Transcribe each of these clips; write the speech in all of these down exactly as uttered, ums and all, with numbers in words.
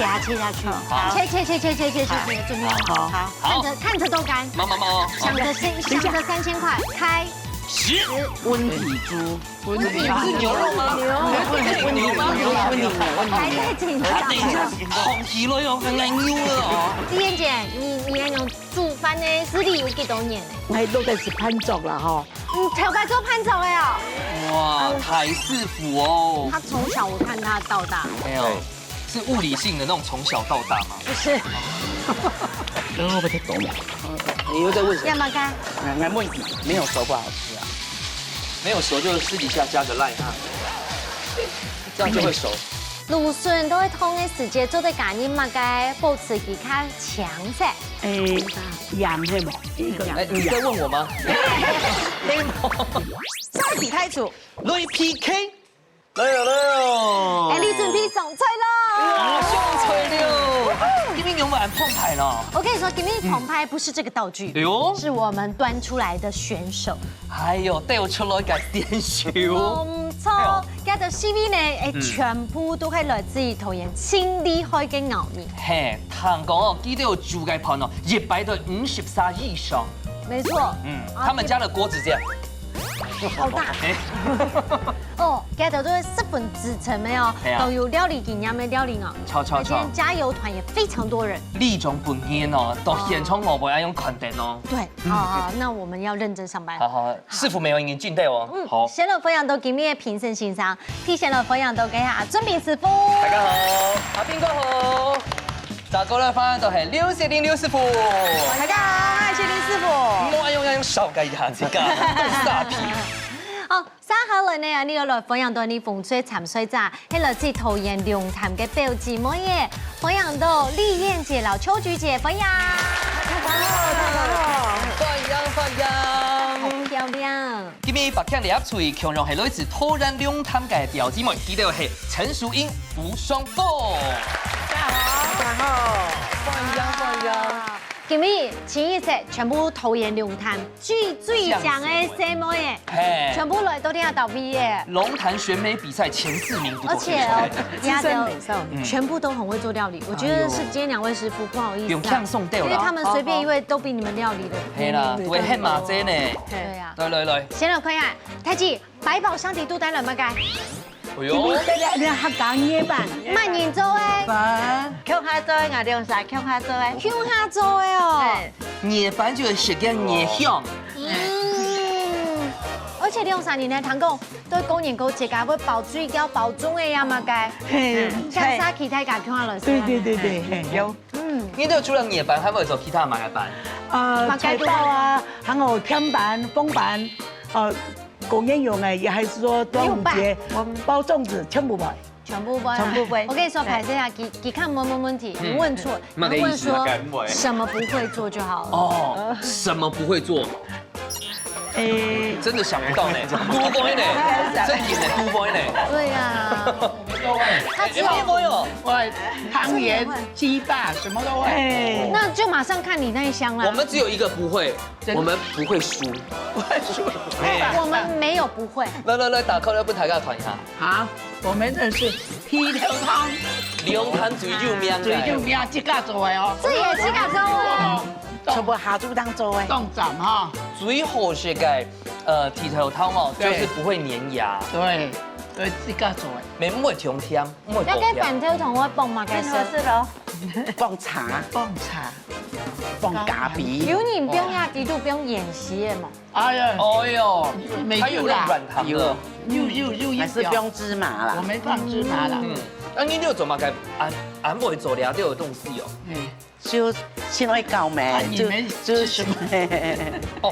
把它切下去。好。切切切切切切切切，准备好。好。好。看着看着都干。慢慢慢哦。想着三想着三千块，开。十。温体猪。温体猪是牛肉吗？牛。温体牛吗？牛肉。还在紧张。等一下，红起来哦，刚刚牛了哦。丽燕姐，你你那种煮饭的资历有几多年呢？我都在是潘总了哈。你头摆做潘总的哦。哇，太师傅哦。他从小我看他到大。没有。 是物理性的那种从小到大吗？不是。刚刚会不会太懂了？你又在问什么？要么干？来问你，没有熟不好吃啊。没有熟就私底下加个 Line 啊，这样就会熟。芦筍都會燙个時節，做得加入麼个保持佢較青色？誒，鹽係無？一個鹽。哎，你在问我吗？黑毛。超級太祖，雷 P K。 來哦，來哦！哎，你準備上菜咯！哇，上菜了！今天牛肉很澎湃呢。我跟你说，今天澎湃不是这个道具，哎呦，是我们端出来的选手。哎呦，帶我出來个選手。哦，不错，哎呦，佢个四位呢，哎，嗯，全部都係來自於桃園盡厲害个奧人。嘿，聽講哦，佢兜煮个飯哦，一百到五十儕以上。沒錯。嗯，啊，他們家的鍋子這樣。 好大。哎。哦，佢兜都係十分資深个哦，係啊，都有料理經驗个料理哦。著，著，著。而且加油團也非常多人。這種本人哦，到現場我不要用看的哦。對，嗯，好，好，那我們要認真上班。好，好，師傅沒有已經進隊哦。嗯，好。先來歡迎到今日个評審先生，第一先來歡迎到个阿俊明師傅。大家好，阿斌哥好。 再過來歡迎到係劉雪玲劉師傅。大家好，我係雪玲師傅。莫用用少个一下子个，沙皮。哦，接下來呢，𠊎等來歡迎到你紅隊參賽者，係來自桃園龍潭个表姊妹耶，歡迎到麗燕姐、老秋菊姐，歡迎。大家好，大家好。歡迎，歡迎。好漂亮。今日白客聯合隊共樣係來自桃園龍潭个表姊妹，佢兜係 陳淑英、吳雙鳳。大家好。大家好。歡迎，歡迎。今日清一色全部桃園龍潭最最強个細妹耶，嘿，全部來到這搭位耶。龍潭選美比賽前四名不過，而且哦，資深美少女。全部都很會做料理，我覺得是今天兩位師傅，不好意思啊，不用，嗆送掉啦。因為他們隨便一位都比你們料理的，嘿啦，都會很麻煩呢。對啊。來來來，先來看一下，太極 百寶箱底肚帶來麼个？哎喲，你這个客家捏粄，麼人做个？粄。共下做个，𠊎兩儕共下做个。共下做个哦。嘿。捏粄就係食个捏香。嗯，而且兩儕人呢，聽講，對過年過節啊，會包水餃、包粽个呀麼个。嘿，嗯，像係其他家共下來食。對對對對，嘿，有。嗯。你兜除了捏粄，還會做其他麼个粄？呃，麼个粄？菜包啊，還有甜粄、封粄，呃， 過年用个，也還是說端午節，包粽子全部會。全部會啊。全部會。我跟你說，對。歹勢啊，佢，佢看問問問題，嗯。你問錯，麼个意思？你問說什麼不會做就好了。哦，什麼不會做？誒。真的想不到呢，都會呢，真的呢，都會呢。對啊。他只有，哎，都會哦。會，湯圓、雞霸，什麼都會。哎。那就馬上看你那一箱啦。我們只有一個不會， 我們不會輸。不會輸。哎。我們沒有不會。來來來，打開來，分大家看一下。好，我們這是豬頭湯。龍潭最有名个。最有名，自家做个哦。這也自家做个哦。全部下晝當做个。當讚哈。最好食个，呃，豬頭湯哦，對。就是不會黏牙。對，對，自家做个。毋會傷忝，毋會過忝。該个飯頭湯愛放麼个色？色咯。放茶。放茶。 放咖啡。有人放下底肚放芫荽个嘛？哎呀，哎喲，沒有啦。它有那軟糖的。有，有，有一點。還是放芝麻啦。我們放芝麻啦。嗯，那你有做麼个恁，恁會做這兜東西哦？嗯。就先來搞咩，啊，你們就，就吃什麼？哦，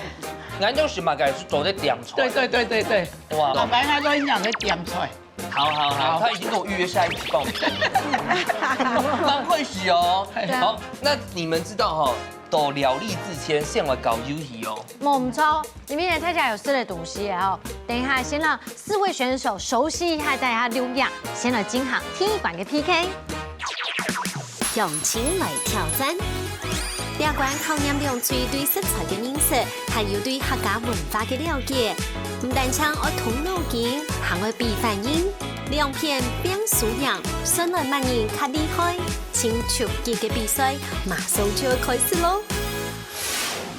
恁樣係麼个係做得點菜？對，對，對，對，對。哇。老闆他都很想在點菜。 好，好，好，好。他已經跟我預約下一期報名。蠻會洗哦。對啊。好，那你們知道哈，做料理之前先來搞遊戲哦。無毋著，裡面大家有食个東西哦。等一下，先讓四位選手熟悉一下，大家留樣，先來進行第一關个P K。 鄉親來挑戰。這關考驗兩隊對食材个認識，還有對客家文化个了解。毋單淨愛動腦筋，還愛比反應。兩片拚輸贏，算來麼人較厲害？盡刺激个比賽馬上就要開始囉！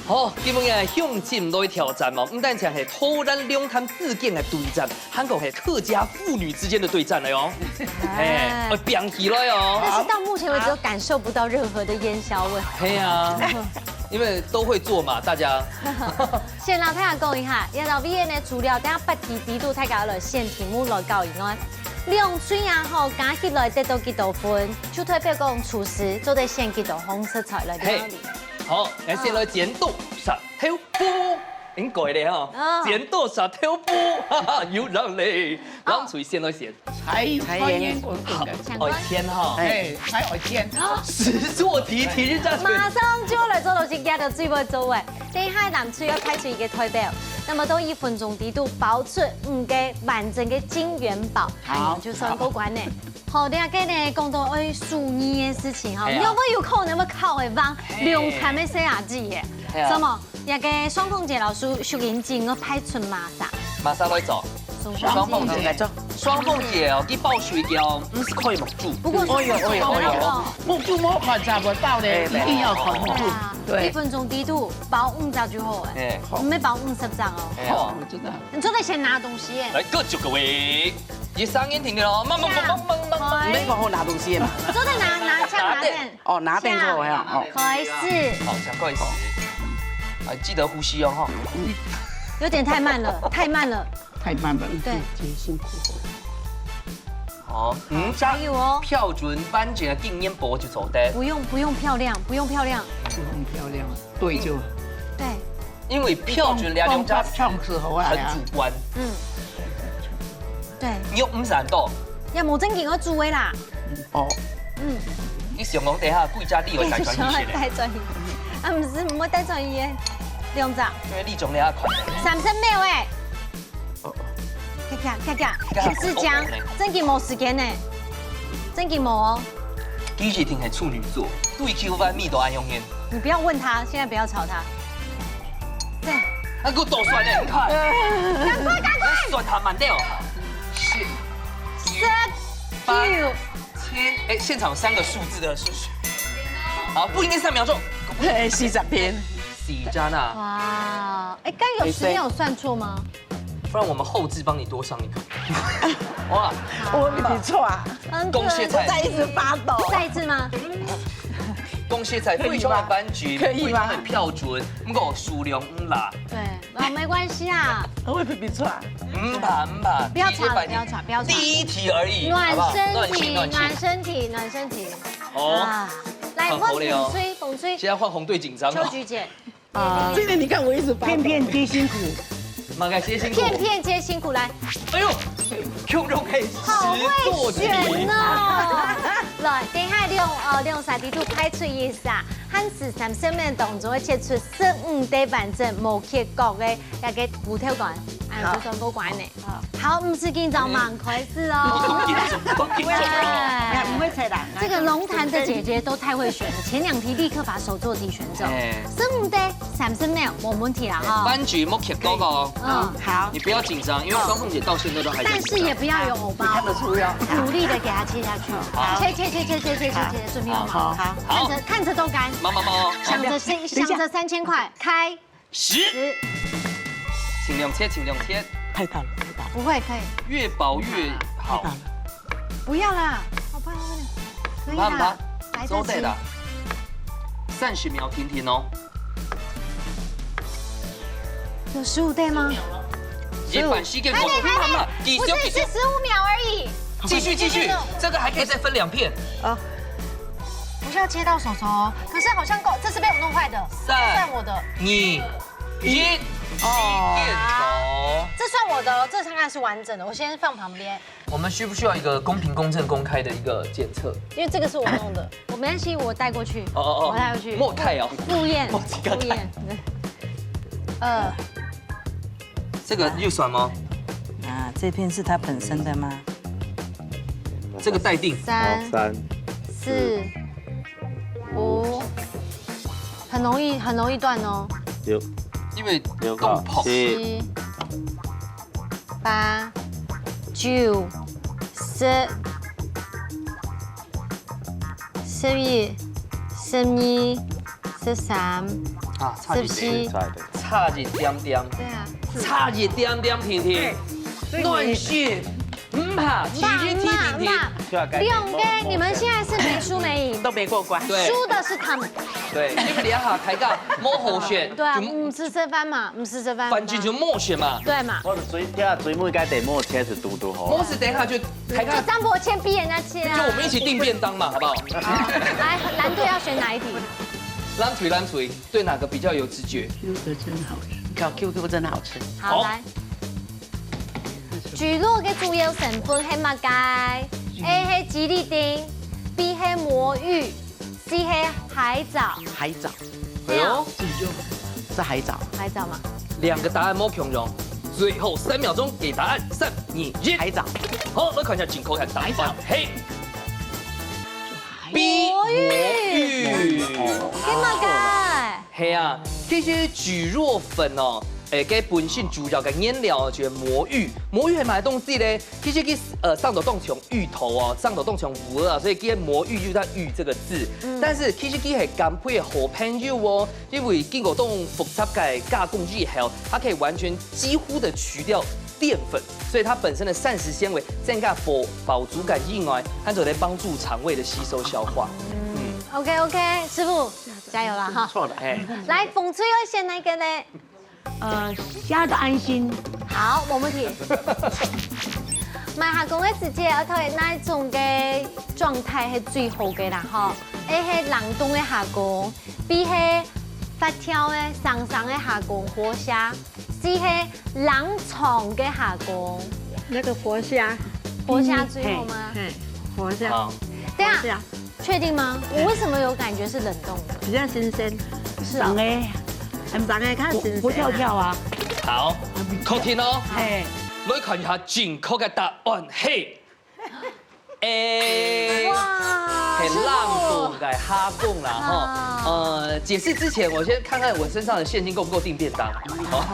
好，今晡日鄉親來挑戰哦，毋單淨係討論龍潭之間个對戰，還講係客家婦女之間个對戰了喲。哎，愛拚起來哦！但是到目前為止都感受不到任何的煙硝味。係啊，因為都會做嘛，大家。 先摎大家講一下，這道題呢，除了等下八題底肚大家來選題目來考以外，兩隊啊吼，加起來得到幾多分，就代表講廚師做得選幾多項食材來料理。好，𠊎先來剪刀石頭布，應該咧吼，哦。剪刀石頭布，哈哈，有道理。好。𠊎先來選。 菜，菜園，菜園，我，我，好，愛剪哈。哎，菜愛剪。實作題，題日戰。馬上就來做到今天的最尾做尾。等一下，藍隊要派出一個代表，那麼到一分鐘底肚包出五個完整的金元寶，好。哎，就算過關呢。好，這個呢，講到愛手藝的事情哈，嘿啊。你有沒有可能會考會忘，嘿。龍潭个細阿姊耶？嘿啊。什麼？ 這個雙鳳姐老師，淑英姐，𠊎派出麼儕？麼儕來做？雙鳳姐。雙鳳姐。雙鳳姐哦，佢包水餃，毋係可以目珠。不過是哎喲，哎喲，哎喲。目珠無看，查不到咧，哎，一定要看目珠。對啊，對。一分鐘底肚包五隻就好哎，哎。毋係包五十隻哦。哎呀。好，我知道。你做得先拿東西哎。來，各就各位，一三年停的咯，慢慢，慢慢，慢慢。哎。你們講好拿東西嘛？做得拿，拿槍拿等。 哦，拿等就好呀，哦。開始。好，請開始。啊，記得呼吸哦，哈。有點太慢了，太慢了。太慢了。對。姐辛苦。好，嗯，還有哦。標準番薯个經驗簿就做得。不用，不用漂亮，不用漂亮。不用漂亮，對就。對。因為標準兩兩家講，講，講是好啊，很主觀。嗯。對。你有五十度。也無正經个煮个啦。 哦。嗯。你想講等下歸家你有帶轉去先咧？想要帶轉去。啊，毋係，毋會帶轉去个。兩隻。因為你總得要看。三十秒欸。哦。看看，看看，看看，開始講，正經無時間呢。正經無哦。佢一定係處女座，對Q彎咪都愛用眼。你不要問他，現在不要吵他。對。啊，給我倒算咧，你看。趕快，趕快。算他慢點哦。是。十、九。 七，哎，現場有三個數字的，是不是？好，不應該三秒鐘。哎，四十片。四張啊。哇，哎，剛有十秒有算錯嗎？不然我們後製幫你多上一個。哇，我比你錯啊！嗯，恭喜菜。我在一直發抖。再一次嗎？恭喜菜，可以嗎？非常的班級，可以嗎？非常的標準，不過數量毋罅。對。 啊，沒關係啊。我會比比出來。毋怕，毋怕，不要吵了，第一個班級，不要吵，不要吵。第一題而已，暖身題，好不好？暖心，暖心。暖身題，暖身題。哦，啊，來，很合理哦。換紅隊，紅隊。現在換紅隊緊張了。秋菊姐。啊，這個你看我一直發抖。片片皆辛苦。麼个皆辛苦。片片皆辛苦，來。哎喲，Q六K好會選哦。來，等一下，兩，呃，兩三題都排除一下，還係三十秒當中切出十五個完整無切角个 該个葡萄乾，哎，好。就算過關呢。好。好，毋使緊張，馬上開始哦。不緊張，不緊張。哎。不會，不會猜啦。這個龍潭的姐姐都太會選了，前兩題立刻把手作題選走。哎。十五題三十秒，無問題啦哈。番薯莫切角哦。嗯。好。你不要緊張，因為雙鳳姐到現在都還在緊張。但是也不要有偶包，你看得出喲。努力地給它切下去。好。切，切，切，準備好嗎？好。好。看著，看著都乾。慢慢慢哦。想著三，等一下。想著三千塊，開。 十。十。盡量切，盡量切。太大了，太大了。不會，可以。越薄越好。太大了。不要啦，好怕，好怕。可以啦，來得及。做得啦。三十秒定定哦。有十五題嗎？一般時間還沒，還沒，慢慢，不是，是十五秒而已。繼續，繼續，這個還可以再分兩片。啊。不是要切到手手哦，可是好像夠，這是被我弄壞的，三，這算我的。二， 一，哦。時間到。這算我的哦，這個應該是完整的，我先放旁邊。我們需不需要一個公平、公正、公開的一個檢測？因為這個是我弄的，我沒關係，我帶過去。哦，哦，哦。我帶過去。莫帶哦。赴宴，莫自家帶。赴宴，對。呃，這個預算嗎？啊，這片是他本身的嗎？這個待定。三，好，三，四，五，很容易，很容易斷哦。有。因為有夠，動不了。七，八，九，十、十一、十二、十三、啊，差一點，十四。差一點。差一點點，對啊，差一點點，婷婷，所以你暖心，唔怕，其實婷婷，那那那兩个，你们现在是没输没赢，都没过关。对，输的是他们。对，因為你看大家無好選，对啊，就嗯，是吃饭嘛，嗯，是吃饭。反正就無選嘛。对嘛。我就水聽水妹該地無車就堵堵好無。係等一下就大家就张伯谦逼人家切啊。就我們一起訂便當嘛，好不好？来，藍隊要選哪一題？藍隊藍隊，對哪個比較有直覺？ Q Q 真好吃，烤 Q Q 真好吃。好，来。蒟蒻个主要成分係麼个？A係吉利丁，B係魔芋，C係海藻。海藻，对啊，是海藻。海藻嘛。兩個答案無共樣，最後三秒鐘給答案，三、二、一。海藻。好，來看一下正確个答案。係B，魔芋。係麼个？係啊，其實蒟蒻粉哦，誒，佢本身主要个原料就係魔芋。魔芋係麼个東西呢？其實佢呃，生到當像芋頭哦，生到當像芋仔啊，所以佢个魔芋就在芋這個字。但是其實佢係減肥个好朋友哦，因為經過當複雜个加工以後，它可以完全幾乎的去掉澱粉，所以它本身的膳食纖維增加飽飽足感以外，還做得幫助腸胃的吸收消化。 OK OK，師傅加油了哈。錯了。哎，来，紅隊愛選哪个呢？呃，蝦的安心，好，無問題。買蝦公个時節，愛挑哪種个狀態係最好个啦吼？A係冷凍个蝦公，B係發條个、生生个蝦公，活蝦，C係冷藏个蝦公。那個活蝦，活蝦最好嗎？嘿，活蝦，好，等一下，對啊，確定嗎？我為什麼有感覺是冷凍的？比較新鮮，是啊長，哎，很長哎，看新鮮。不不跳跳啊，好，確定哦。哎，來看一下正確个答案係A。哇，係冷凍个蝦公啦哈。呃，解釋之前，我先看看我身上的現金夠不夠訂便當。好，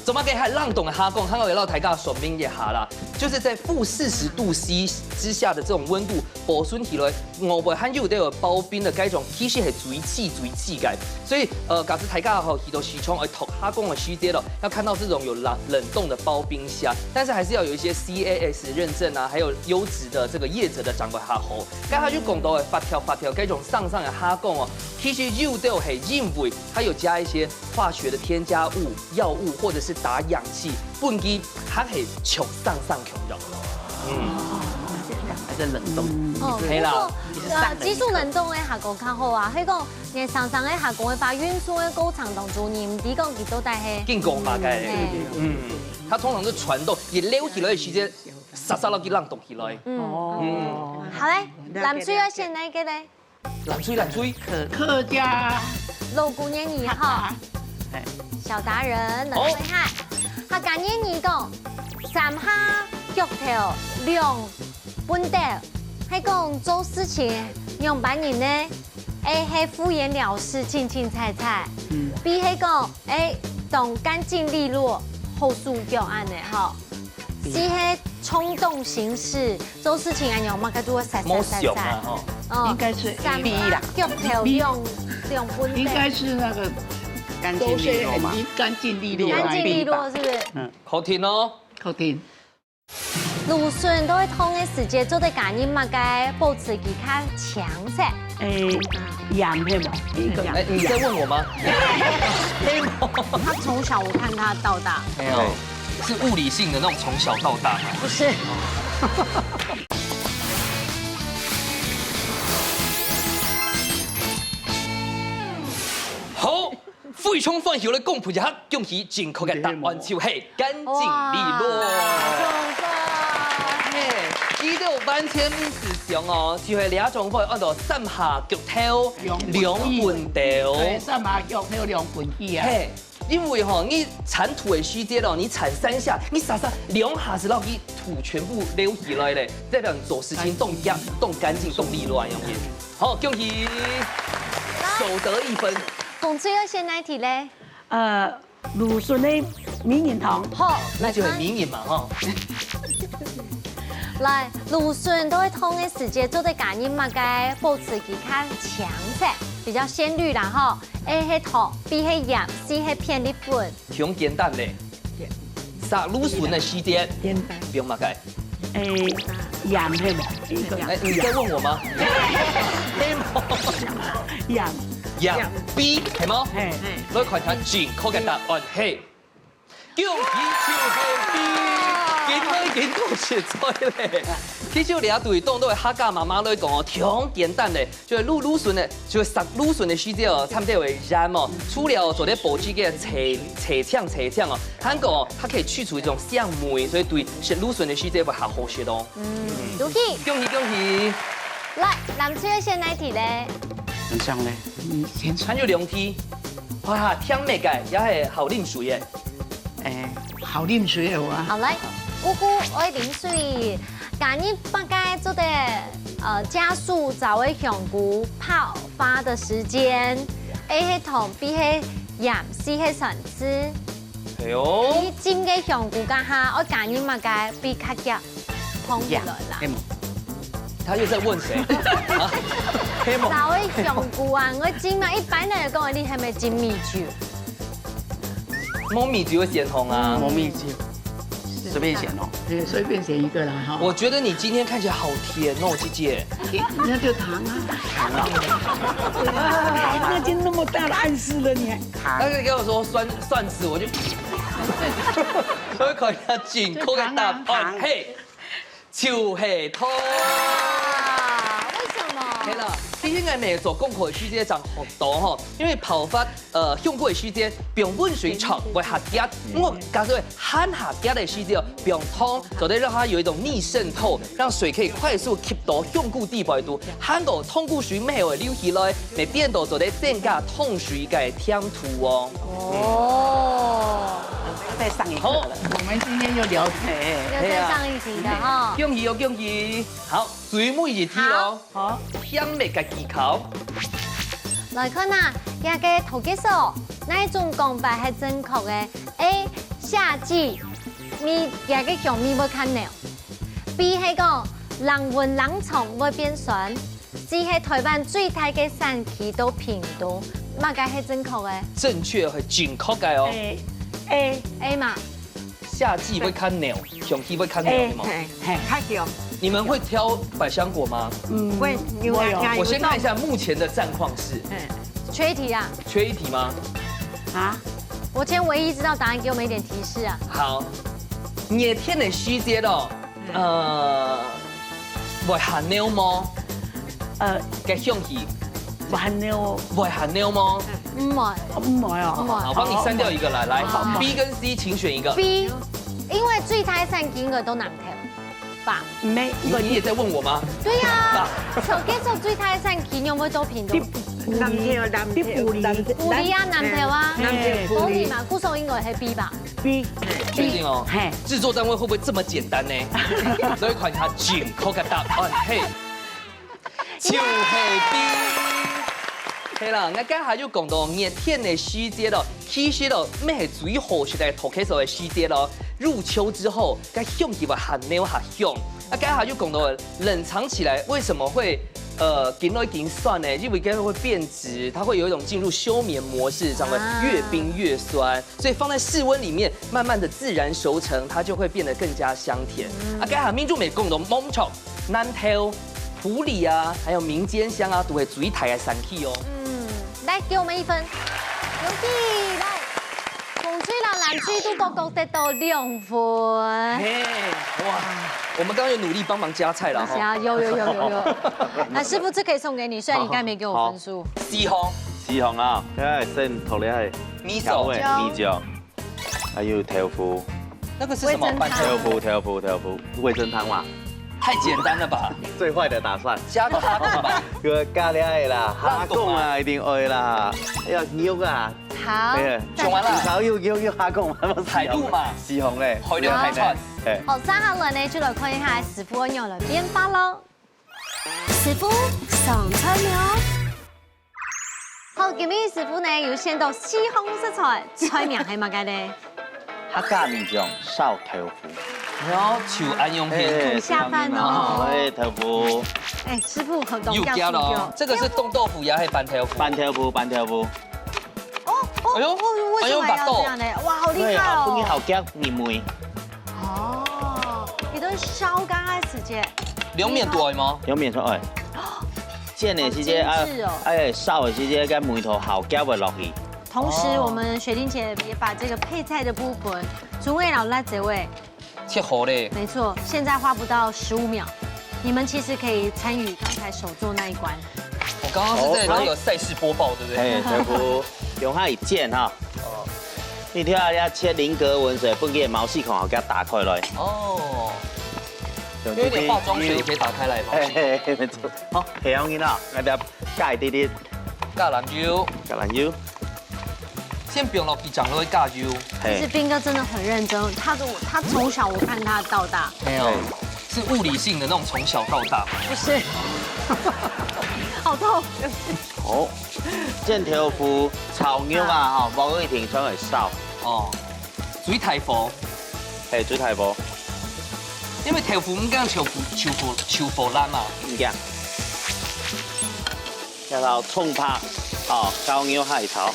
做麼个係冷凍个蝦公？還愛摎大家說明一下啦，就是在負四十度C之下的這種溫度，保存起來，外背還有兜有包冰个該種，其實係最鮮最鮮个。所以，呃，假使大家吼去到市場愛擇蝦公个時節咯，要看到這種有冷冷凍的包冰蝦，但是還是要有一些C A S認證啊，還有優質的這個業者的掌握蝦好。 剛才就講到个發條發條，該種生生个蝦公哦，其實有兜係因為它有加一些化學的添加物、藥物或者是打氧氣，分佢還係像生生共樣。嗯，還是冷凍。哦，係啦不過呃，技術冷凍个蝦公較好啊，所以講，你生生个蝦公个話，運送个過程當中，你毋知講佢到底係緊講嘛該，哎嗯，它通常是傳到你撈起來个時間，煞煞落去冷凍起來。嗯，哦，好嘞，藍隊愛選哪个呢？藍隊藍隊，客家老古言語哈，小達人，冷水海，客家言語講，三下腳頭兩畚斗，係講做事情仰般人呢？A係敷衍了事，清清彩彩；B係講，哎，當乾淨利落，好手腳恁呢吼。C係衝動行事，做事情恁樣嘛，佢就會煞煞煞煞無想啊。吼。哦應該是三 B 啦腳頭兩兩畚斗，應該是那個乾都是淨利落嘛。很乾淨利落乾淨那一種吧。利落是不是？好聽哦。好聽。蘆筍都會燙个時節，做得加入麼个保持佢較青色？哎，鹽係無？一個哎，你在問我嗎？他從小我看他到大，沒有，是物理性的那種從小到大。不是？好，非常歡喜來公布一下，恭喜正確个答案就係乾淨利落。哇嘿，佢兜完全毋使想哦，就係這種會按照三下腳頭兩畚斗。對，三下腳頭兩畚斗啊。嘿，因為吼，你鏟土个時節哦，你鏟三下，你煞煞兩下就摎佢土全部撈起來咧，代表你做事情當乾、當乾淨、當利落樣个。好，恭喜，首得一分。紅隊愛選哪題咧？呃，蘆筍个名人堂，好，來看。那就很迷你嘛哈。來，蘆筍都會燙个時節，做得加入麼个保持佢較青色，比較鮮綠啦吼。A係糖，B係鹽，C係片栗粉。 挺簡單咧。煠蘆筍个時節，簡單。放麼个？誒，鹽係無？一個。哎，你在問我嗎？係無？鹽。鹽，B係無？係。來看看正確个答案係。恭喜就係B，今日已經夠實在咧。其實這對當多个客家媽媽來講哦，挺簡單咧。 就係滷蘆筍个，就係煠蘆筍个時節哦，差毋多會鹽哦。除了做得保持个青、青青青青哦，還過哦，它可以去除一種酸味，所以對食蘆筍个時節會較好食哦。嗯，恭喜！恭喜恭喜！來，藍隊愛選哪題咧？你想咧？你先出。還有兩題。哇，甜味个，也係好啉水个。誒，好啉水个啊。好，來，姑姑愛啉水，加入麼个做得，呃，加速找个香菇泡發个時間？A係糖，B係鹽，C係酸醋。哎喲。你浸个香菇該下，愛加入麼个比較遽膨起來啦？鹽，係無？他又在問誰？啊？係無？找个香菇啊，我浸嘛，一般來講，你係毋係浸米酒？ 無米酒會鮮紅啊。無米酒，隨便選哦。對，隨便選一個啦，哈。我覺得你今天看起來好甜哦，姐姐。那就糖啊。糖啊。那已經那麼大的暗示了，你還糖。他跟我說酸，酸死我就，所以可能要緊扣个答案，就糖啊，糖。嘿。 就係糖。哇，為什麼？係啦，其實𠊎每做功課个時節正學到吼，因為泡發，呃，香菇个時節，放溫水炒會較遽。嗯。毋過假使會還較遽个時節哦，放糖，做得讓它有一種逆滲透，讓水可以快速吸到香菇底背肚，還過糖菇水毋會流起來，會變到做得增加糖水个甜度哦。哦。再上一課了。好。我們今天又了解。嘿，嘿。又再上一題了哈。恭喜哦，恭喜！ 好，最尾一題咯。好。好。甜味个技巧。來看啊，這个頭家說，哪一種講法係正確个？A，夏季，味，這个香味會較濃。B係講，冷溫冷藏會變酸。C係台灣最大个產區到屏東，麼个係正確个？正確，係正確个哦。A，A。A嘛。 夏季會較濃，香氣會較濃，哎，對嗎？嘿，嘿，較香。你們會挑百香果嗎？嗯，會，有啊，會哦。有。我先看一下目前的戰況是。嘿。缺一題啊。缺一題嗎？啊？我今天唯一知道答案，給我們一點提示啊。好，熱天个時節咯，嗯。呃， 會較濃無？呃，个香氣。會較濃。會較濃無？毋會。毋會哦。毋會。好，幫你刪掉一個，來，來，好。B跟C，請選一個。B，因為最大產區應該都南投吧？沒，你，你也在問我嗎？對呀，啊。手機手最大產區有沒有都屏東？南投，南投，南投。埔里啊，南投啊。嘿，埔里。埔里嘛，故所應該係B吧？ B。確定哦？嘿。製作單位會不會這麼簡單呢？所以看佢正確个答案，嘿，就係B。係啦，𠊎剛才有講到熱天个時節咯，其實咯，乜係最好食个頭家手个時節咯。入秋之後，該香氣會還有還香。啊，剛才有講到冷藏起來為什麼會，呃，緊來緊酸呢？因為該會變質，它會有一種進入休眠模式，成為越冰越酸。啊。 所以放在室溫裡面，慢慢地自然熟成，它就會變得更加香甜。嗯。啊，該下面就無講到芒種、南投、埔里啊，還有民間鄉啊，都會最大个產區哦。嗯，來，給我們一分。恭喜，來。紅隊摎藍隊都各各得到兩分。嘿，哇，我們剛剛有努力幫忙加菜了哈。是啊，有，有，有，有，有。那師傅，這可以送給你，雖然你剛才沒給我分數。好。四項。四項啊，哎，先討論下。 米酒。調味，米酒，還有豆腐。那個是什麼？味噌湯。豆腐，豆腐，豆腐，味噌湯嘛。太簡單了吧？最壞的打算。加個蝦公吧。這個咖哩个啦，蝦公啊，蝦公啊。一定愛啦。還有肉啊。好，哎呀，講完了。煮炒肉，肉，肉，蝦公，還有海陸嘛。四項咧。海陸海產。哎。好，接下來呢，就來看一下師傅愛仰般變化咯。師傅，上菜了。 好，今日師傅呢有選到四項食材，菜名係麼个呢？客家米醬燒豆腐。要求恁樣便宜。下飯哦。哎，豆腐。哎，師傅很懂，又加了哦，要求。这个是冻豆腐呀，还是拌豆腐？拌豆腐，拌豆腐。哦，哦，哎呦，哦，为什么要这样呢？哎呦，哇，好厉害哦！对啊，不然好加入味。哦，你都是烧刚开始切。两面都要吗？两面都要。煎的时节啊，好精致哦。哎，烧的时节，跟梅头好加入落去。同时，哦。我们雪玲姐也把这个配菜的部分，准备好辣椒味。 切好嘞。没错，现在花不到十五秒，你们其实可以参与刚才手作那一关。我刚刚是在那个赛事播报，对不对？哎，豆腐用下去煎哈。哦。你听下要切菱格纹，所以分个毛细孔好给它打开来。哦。有点化妆水，也可以打开来吗？嘿嘿嘿，没错。好，很容易啦，那个盖滴滴。橄榄油。橄榄油。 先不用落去，讲了会加油。其实斌哥真的很认真，他的他从小我看他到大。没有，是物理性的那种从小到大。不是，好痛。好，煎豆腐、炒肉啊，哈，無一定全會燒。哦，水大火。嘿，水大火。因為豆腐毋驚臭火，臭火，臭火爛嘛。毋驚。然後蔥白，哦，搞肉下去炒。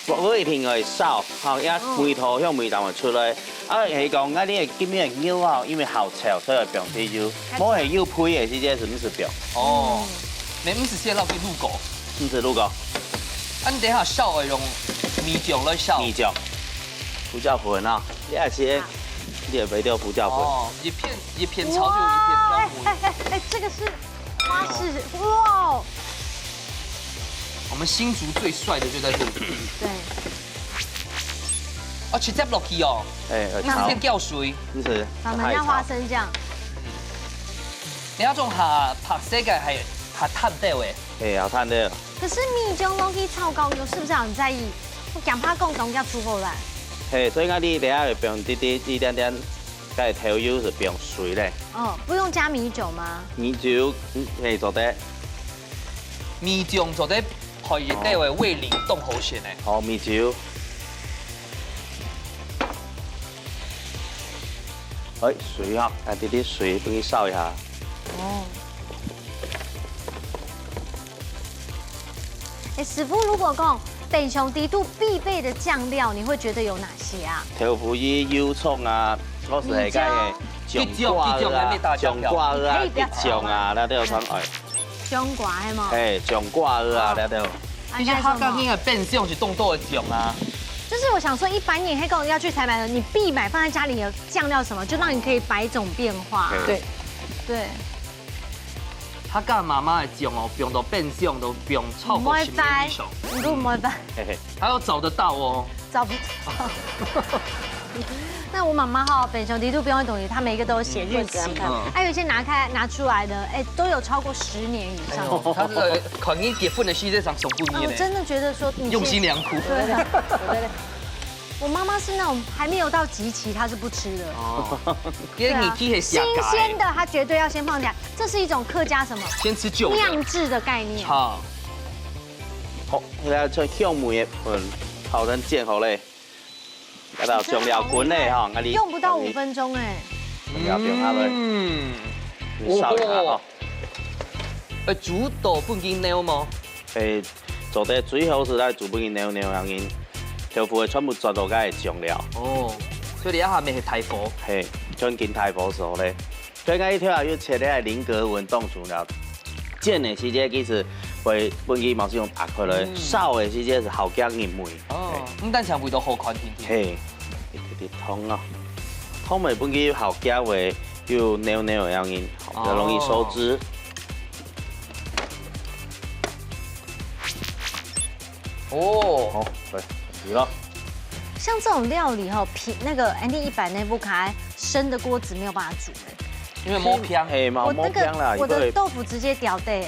無一定會燒，吼，也味道香味道會出來。啊，係講，啊，你个今日个肉啊，因為好炒，所以放少油。無係油配个時節係毋使放。哦，你毋使先落去滷過。毋使滷過。啊，你等一下燒會用米醬來燒。米醬，胡椒粉啊，你愛先，你也袂掉胡椒粉。哦，一片一片炒就一片焦糊。哇，哎哎哎哎，這個是花式，哇！ 我們新竹最帥的就在這裡。對。哦，直接落去哦。哎，呃，你是先攪水。毋係，慢慢像花生醬。你要種下白色个還下淡的喂。哎，好淡的。可是米醬落去炒搞肉，是不是很在意？我驚怕講東西出口來。嘿，所以講你等下會放滴滴一點點，該豆油係放水咧。哦，不用加米酒嗎？米酒，嗯，嘿，做得。 米醬做得配一兜个味淋當好食呢。好，米酒。哎，水哈，啊，滴滴水，分佢燒一下。哦。哎，師傅，如果講冰箱底肚必備的醬料，你會覺得有哪些啊？豆腐乳、油蔥啊，或是係該个醬瓜啊，醬瓜啊，可以不要炒嗎？醬啊，那都有放，哎。 醬瓜係無？嘿，醬瓜啊，哦。了解。啊，其實客家人个冰箱係當多个醬啊。就是我想說，一般你黑狗要去採買的，你必買放在家裡的醬料什麼，就讓你可以百種變化。嘿。對。對。客家媽媽个醬哦，放到冰箱都放超過十年以上。毋會壞，你都毋會壞。嘿嘿。還要找得到哦。 找不到。那我媽媽哈，冰箱底肚放个東西，她每一個都有寫日期，嗯。還有一些拿開拿出來的，哎，都有超過十年以上。哎呦，她這個可能結婚的時節上送分你呢。哎，我真的覺得說你是用心良苦。對，對，對。我媽媽是那種還沒有到即期，她是不吃的。哦，因為你提前下改。對啊，新鮮的她絕對要先放起來，這是一種客家什麼？先吃舊的。釀製的概念。好。 好，現在將香梅个粉炒成煎好咧，該到醬料滾咧吼，𠊎哋用不到五分鐘哎。醬料放下來，嗯，你燒一下吼。哎，煮到分佢軟無？哎，做得最好係來煮分佢軟軟，然後豆腐會全部轉到該醬料。哦，所以你這下面係大火。嘿，全緊大火時候咧。 所以𠊎一條啊，又切个菱格紋當中了。煎个時節其實會分佢毛細孔打開來，嗯。燒个時節係好驚入味。哦，嘿。毋單淨味道好看，甜甜。嘿，一滴滴糖啊，糖會分佢好驚會有軟軟个樣形，比較容易收汁。哦。哦。好，對，係咯。像這種料理吼，平，那個Andy一百那部卡，生的鍋子沒有辦法煮的。 因為無香。嘿，嘛，我那個，無香啦，我的豆腐直接掉地，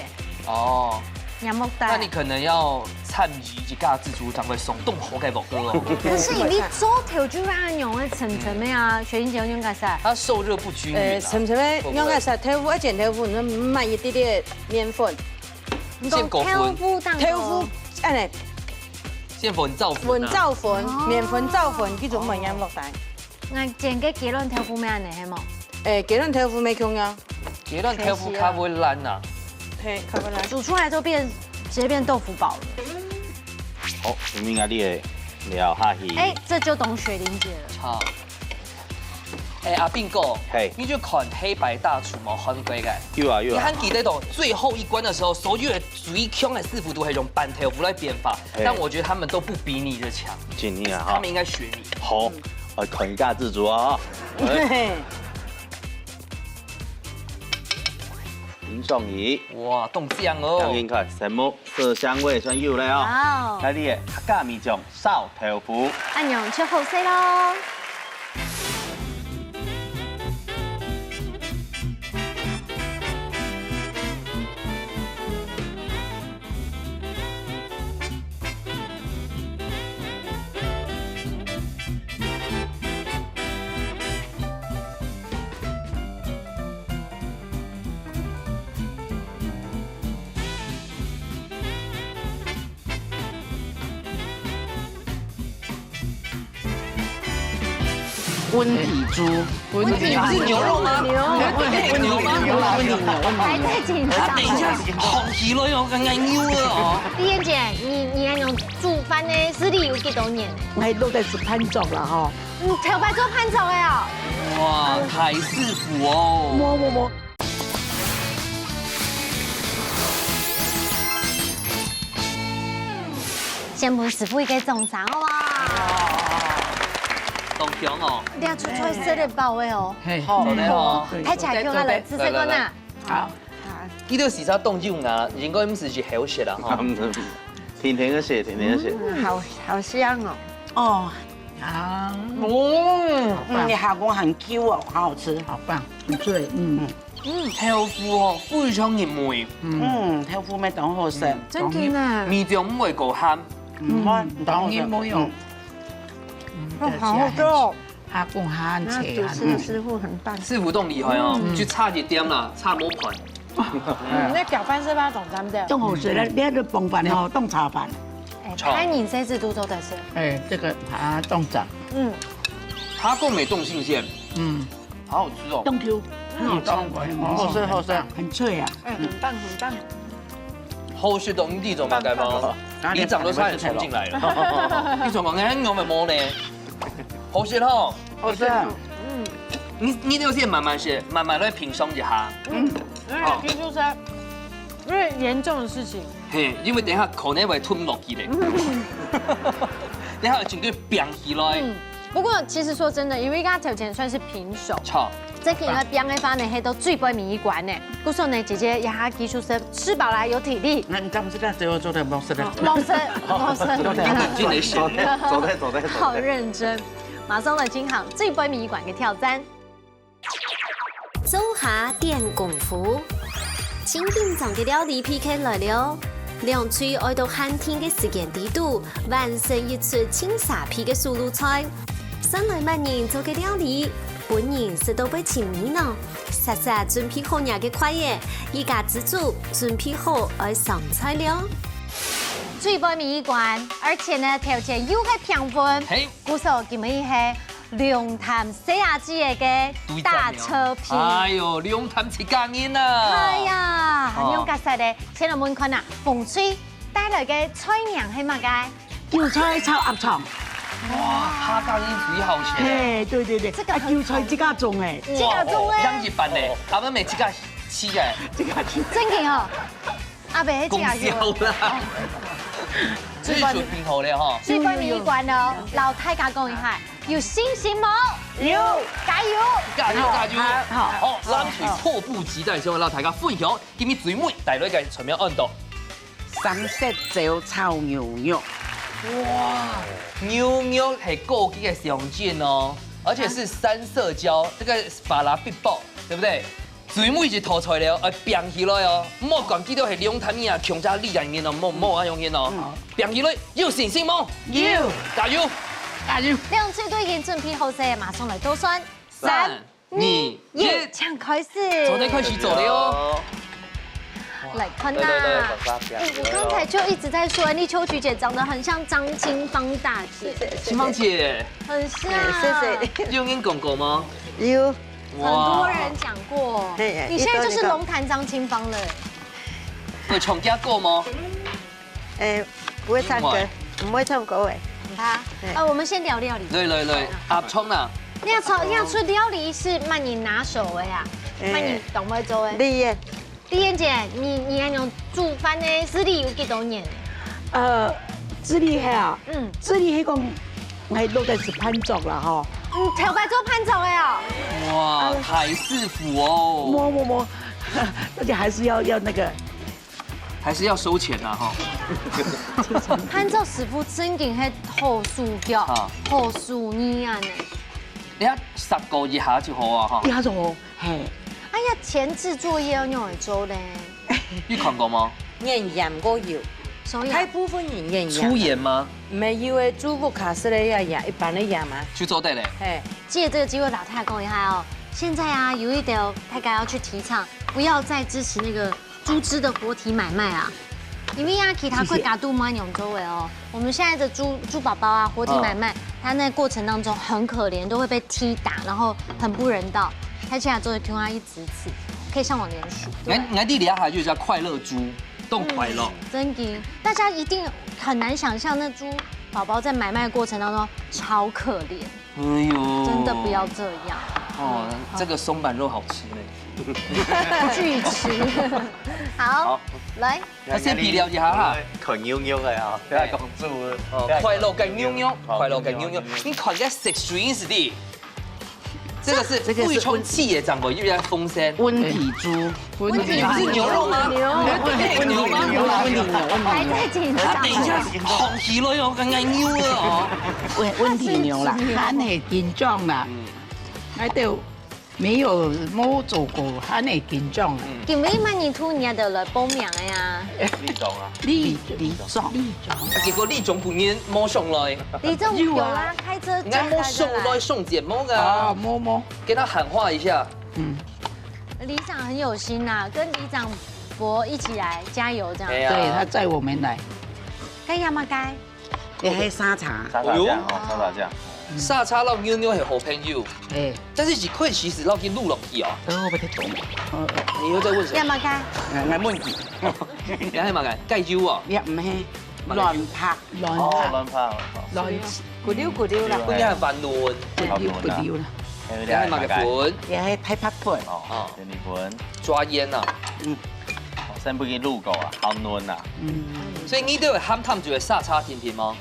哦，你還沒帶。那你可能要摻一下自助餐會送凍好个火鍋哦。可是你做豆腐就會恁樣个層層个啊，嗯。雪玲姐有恁樣个噻。它受熱不均勻啊。呃，層層个，會不會？恁樣个噻，豆腐，而且豆腐你買一滴滴麵粉，你講豆腐當中。豆腐，恁樣。先粉燥粉啊。粉燥粉，哦。麵粉燥粉，佢就毋會恁樣落底。𠊎煎个雞卵豆腐乜恁樣係無？欸，雞卵豆腐乜共樣。雞卵豆腐較會爛啊。係，較會爛。煮出來就變，直接變豆腐堡了。好，明明啊，你个料下去。欸，這就懂雪玲姐了。好。欸，阿斌哥，嘿。你有看《黑白大廚》無？韓國个。有啊，有啊。你還記得到最後一關的時候，所有的最強的師傅都會用粄豆腐來變化，嘿。但我覺得他們都不比你的強。盡力啊，哈。他們應該學你。好，我看一下自主啊。嘿。林仲儀。哇，當靚哦。當然看，什麼色香味全有了哦。哇哦。來，你个客家米醬 燒豆腐。恁樣就好勢咯。溫體豬。溫體豬。是牛肉嗎？牛。溫體牛嗎？溫體牛，溫體牛。哎，太緊張了。啊，等一下，好奇了喲，剛剛牛了哦。麗燕姐，你，你還用煮飯呢？是你有幾多年？哎，都在吃番薯了哈。你頭擺做番薯的哦。哇，太師傅哦。摸摸摸。 先分師傅一個掌聲，好無？當香哦。這出菜食得飽个哦。嘿，好，做得哦。大家共下來試試看啊。好。這个時節當油啊，應該毋係去好食啦，吼。甜甜个食，甜甜个食。嗯，好，好香哦。哦，啊。嗯，嗯，你下工很Q哦，好好吃。好棒，很脆，嗯。 嗯，豆腐哦，非常入味。嗯，豆腐乜當好食。嗯，真个呢。米醬毋會過鹹。嗯，當然無用。嗯，哦，好好吃哦。下工下很脆啊。那主持的師傅很棒。師傅當厲害哦，嗯。就差一點啦，差無盤。嗯，該攪飯係毋係當讚个？當好食了，你還係傍飯吼，當茶飯。哎，炒。看你這次都做得食。哎，這個啊，當讚。嗯。下工乜當新鮮。嗯。 好好吃哦。當Q，嗯，當，好吃，好吃。很脆啊。哎，很棒，很棒。好食到你這種嘛，該嘛，你早就差點衝進來了。你怎麼還有沒有呢？好食吼。好食。嗯。你，你就先慢慢食，慢慢來品嘗一下。嗯。哎，好。聽說是，因為嚴重的事情， 嘿，因為等一下可能會吞落去咧。等一下整個冰起來。嗯，不過其實說真的，因為佢頭前算是平手，著。這個應該冰个話呢，係到最尾一關呢。故所呢，姐姐這下技術係吃飽了有體力。那你咱們這個最後做的莫食了。莫食，莫食。做得，做得，做得，做得。好認真，馬上來進行最尾一關个挑戰。 灶下展功夫。盡緊張个料理PK來了，兩隊愛到限定个時間裡肚，完成一出盡沙鼻个手路菜。算來麼人做个料理，分人食到會尋味呢？煞煞準備好若个筷仔，一家之煮準備好愛上菜了。最尾一關，而且呢，條件又係平分。嘿。故所今晡日係 龍潭細阿姊个大車皮。哎喲，龍潭自家人啊！哎呀，哦。恁樣結煞咧，先來問看啊，紅隊帶來个菜名係麼个？韭菜炒鴨腸。哇，客家人最好食。嘿，對對對，這個很啊，韭菜自家種个。自家種个。哇，哦，養一半呢，阿姆乜自家飼个。自家飼。真个哦。 阿伯，這個有。講笑啦。所以準備好了吼。最尾一關哦，摎大家講一下，有信心無？有。加油！加油，加油！好，好。好，藍隊迫不及待想要摎大家分享，今日最尾帶來个菜名安到三色椒炒牛肉。哇，牛肉係高級个象徵哦，而且是三色椒，這個巴拉必爆，對不對？ 最尾一道菜了，愛拚起來哦！莫講佢兜係龍潭人啊，強者厲害人哦，莫，莫恁樣人哦！拚起來，有信心無？有！加油！加油！兩隊都已經準備好勢，馬上來倒算。三、二、一，請開始！做得開始做了哦！来看呐，对对对，我发表哎，我刚才就一直在说，丽秋菊姐长得很像张清芳大姐，清芳姐，很像。谢谢。你有跟讲过吗？有，很多人讲过，嘿你现在就是龙潭张清芳了。有唱歌过吗？哎，不会唱歌，不会唱歌哎。好，呃，我们先聊料理。来来来，阿聪啊，你要出你要出料理是曼妮拿手的呀，曼妮懂不会做哎？丽燕，丽燕姐，你你还用煮饭呢？资历有几多年？呃，资历系啊，嗯，资历系讲，我落个是潘作啦吼。嗯，头摆做潘作的哦。哇，海师傅哦，摸摸摸，而且还是要要那个，还是要收钱啊哈。潘作师傅真经系好手脚，好手艺啊呢。你看杀过一下就好啊哈。一下就好，嘿。哎呀，前置作业要用来做嘞。你看过吗？眼盐个油，所以大部分人眼盐。粗盐吗？没有诶，煮不卡斯的呀盐，一般的盐嘛。就做得嘞。嘿，借这个机会打探讲一下哦。现在啊，有一点哦，大家要去提倡，不要再支持那个猪只的活体买卖啊。因为啊，其他国家都蛮用做的哦。我们现在的猪猪宝宝啊，活体买卖，它那过程当中很可怜，都会被踢打，然后很不人道。他现在做的 Q R 一直吃，可以上网联署。俺俺弟弟还就叫快乐猪，动快乐。真的，大家一定很难想象那猪宝宝在买卖的过程当中超可怜，哎呦，真的不要这样。哦，这个松板肉好吃嘞。巨吃。好，来，那先比了一下哈。看牛肉个啊，不要讲猪。哦，快乐跟牛肉，快乐跟牛肉，你看个 six drinks 的，这个是这个是非常气也长过，又在风声。温体猪，温体是牛肉吗？牛肉，温体牛，温体牛，还在紧张。等一下，好极了哟，刚刚牛了哦。温温体牛啦，还很紧张啦，还都没有没做过，还很紧张啦。今日曼妮兔你也得来报名的呀。立冬啊，立立冬，立冬，结果立冬本人没上来，李总有啦，开车应该没上来上节目啊，啊，摸摸，给他喊话一下。嗯，里长很有心呐，跟里长伯一起来加油这样。哎呀对他载我们来，该亚麻该，也还沙茶，沙茶酱哦，沙茶酱。沙茶老牛牛很好朋友，哎，但是一块其实老给录落去哦。哦，不太懂，哦，你又在问什么？亚麻该，俺问你，你还嘛该盖油啊？也唔系乱拍，乱哦，拍，乱拍哦。乱，咕溜咕溜啦。应该很烦惱。不溜不溜了，还有你还嘛个粉也系太白粉，哦，给你粉，抓腌啊，哦，先不给入口啊，好嫩啊。嗯，所以你都有喊他们就会沙茶甜甜吗？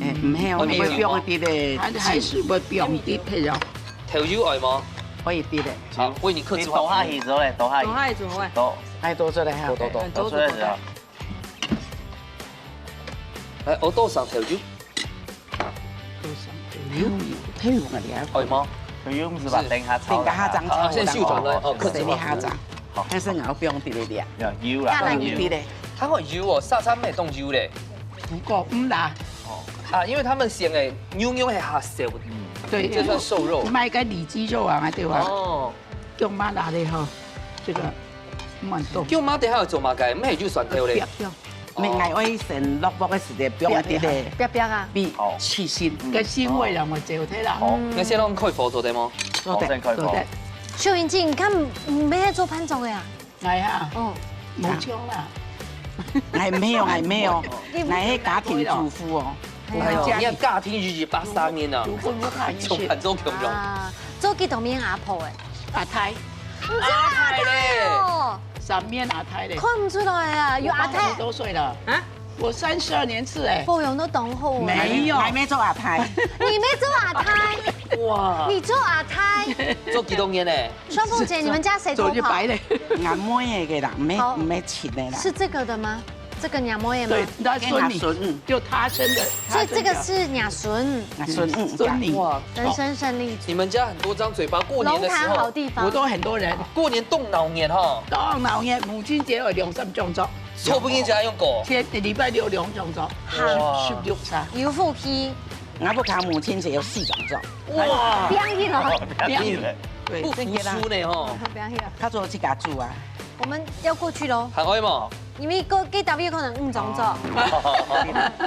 哎，唔系，我们会放一滴的，还还是会放一滴配料，调油爱吗？会一滴的，好，为你克制化。你倒下去之后嘞，倒下去，多爱怎么会？倒，哎，多多多多多。倒出来之后，来，我多上调油，配料配料个了，爱吗？可以用是吧？等一下炒。等一下炒好，先收转来，哦，克制化。等一下炒，但是我要放一滴的料，要油啦，放一滴的，它会油哦，沙茶没动油嘞。不够，嗯啦，啊，因为他们选的牛肉还好少，对，这算瘦肉。买个里脊肉啊，对吧？哦，用麻辣的哈，这个蛮多，叫妈等下要做嘛该，没就算掉嘞不要。不要，没爱爱先落鑊个时间，放一滴的，不要不要啊。比七星，跟腥味让我走开了，好，那先让开火做得吗？做得好，先开火做得，秀英姐，你看，你没在做潘总的呀？来啊，哦，没救了，还没有还没有，你还是家庭主妇哦，哎呦，你看家庭日日八三年呢，主妇不看一些，从很多朋友。啊，做几多面阿婆哎，阿太，你做阿太哦，三面阿太嘞，看不出来啊，有阿太五，多岁了啊，我三十二年次哎，保养都懂好啊。没有，还没做阿太，你没做阿太，哇，你做阿太，做几多年嘞？双凤姐，你们家谁头好？走就白了，俺妹个啦，没没钱的啦，是这个的吗？这个娘妹吗？对，那孙女孙女就他生的，所以这个是娘孙，俺孙女孙女哇，人生胜利组。你们家很多张嘴巴，过年龙潭的时候，好地方，我都很多人，过年动脑年哈，到老年母亲节有两三种做，错不定家用狗。天礼拜六两种做，哇十六餐，有福气，俺不看母亲节有四种做，哇，不要去了，你对，不服输呢哈。不要去了。他做自家煮啊，我們要過去嘍，還愛無？因為過，過搭有可能毋裝作，好，好，好，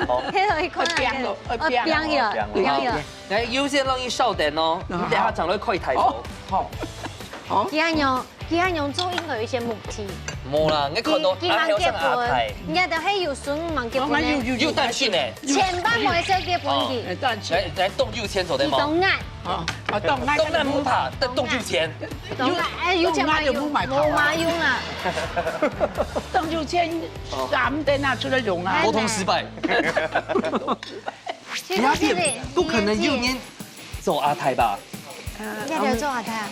好。可以可能會冰了，會冰了。呃，冰了，冰了冰了。來，優先讓你稍等哦，你等下轉來開台哦。好，好，其他人，其他人做應該有一些目的。無啦，你看到佢佢阿條上阿結婚太，，人家都係有孫，毋結婚呢。哦，有有有擔心呢。千萬毋好再結婚佢，哎，但是來來，動六千做得無？佢當然，啊，啊，當然動那不怕，但動六千。當然，哎，有錢買有，當然就毋買跑啊無買用啊。當有錢，咱們得拿出來用啊溝。通失敗。其實是不可能有人做阿太吧？你要做阿太啊？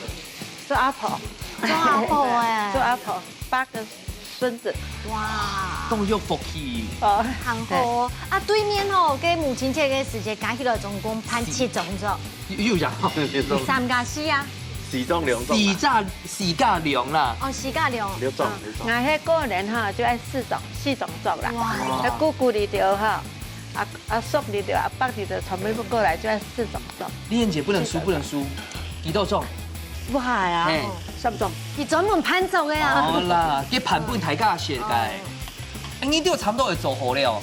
做阿婆，做阿婆哎，做阿婆，八个孙子。哇，當有福氣。哦，很好哦。啊，對面哦，該母親節个時節，加起來總共辦七種桌，又又講三加四啊，四種兩種四啊，加四加兩啦。哦，四加兩，六種六種。那些過年哈就愛四種，四種做啦。哇，那姑姑里头哈，啊啊叔里头，阿伯里头，全部過來就愛四種做。麗燕姐不能輸，不能輸，幾多種？哇呀嘿，三種。你專門辦桌个啊？好啦，佢辦分大家食个。哎，你都差不多會做好了。